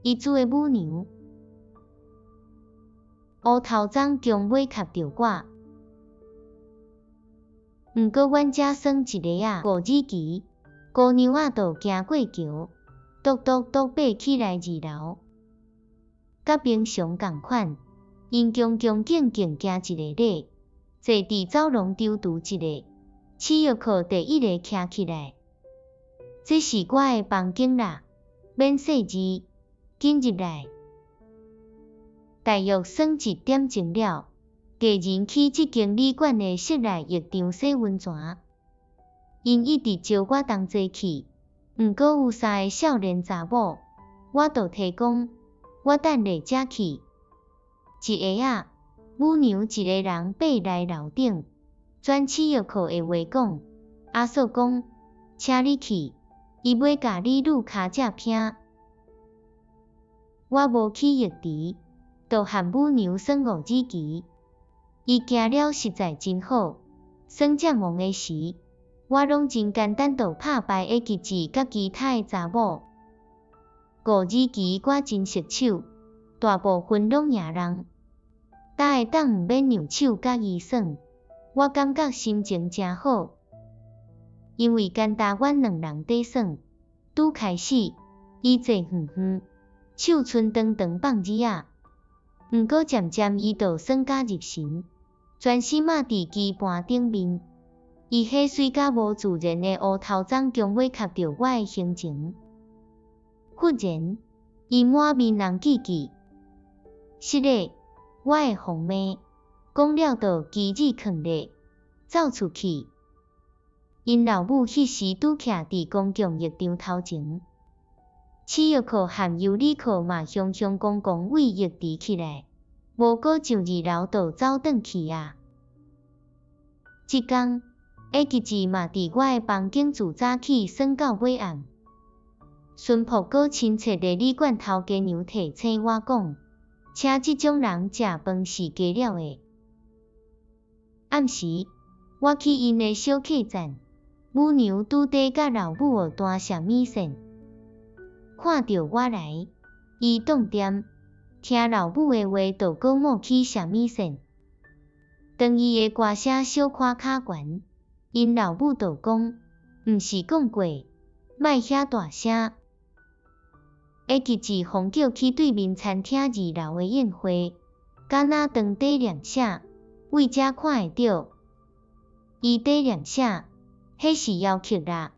伊煮的母娘。烏頭鬃強尾磕著我，毋過阮遮耍一个仔五子棋，姑娘仔就行過橋，篤篤篤爬起來二樓，佮平常仝款，𪜶恭恭敬敬行一个禮，坐佇走廊踌躇一下，刺玉課第一个徛起來，這是我的房間啦，免細膩，緊入來。大約耍一點鐘了，藝人去這間旅館的室內浴場洗溫泉。𪜶一直招我同齊去，毋過有三个少年查某，我就提講，我等下才去。一下仔，母娘一个人爬來樓頂，轉刺玉課的話講，阿嫂講，請你去，伊欲共你女跤跡拼。我無去浴池。就和母娘耍五子棋，伊行了實在真好，耍這戇的時，我攏真簡單就拍敗會記字佮其他的查某。五子棋我真熟手，大部分攏贏人，焦會當毋免讓手佮伊耍，我感覺心情誠好，因為干焦阮兩人佇耍，拄開始，伊坐遠遠，手賰長長放子仔。毋過漸漸伊就耍甲入神，全身仔佇棋盤頂面，伊彼媠甲無自然的烏頭鬃強欲磕著我的胸前。忽然，伊滿面紅記記，失禮，我會予罵，講了就棋子囥咧，走出去。𪜶老母彼時拄徛佇公共浴場頭前。刺玉課和尤里克嘛雄雄公公對浴池起來，無過上二樓就走轉去矣。這工，會記字嘛佇我的房間自早起耍到尾暗。孫僕閣親切的旅館頭家娘提醒我講，請這種人食飯是加了的。暗時，我去𪜶的小客棧，母娘拄佇佮老母學彈三味線。看著我來，伊頓恬，聽老母的話，就閣抹起三味線。當伊的歌聲小可較懸，𪜶老母就講，毋是講過，莫遐大聲。會記字予叫去對面餐廳二樓的宴會，敢若當佇念啥，對遮看會著。伊佇念啥？彼是要曲啦。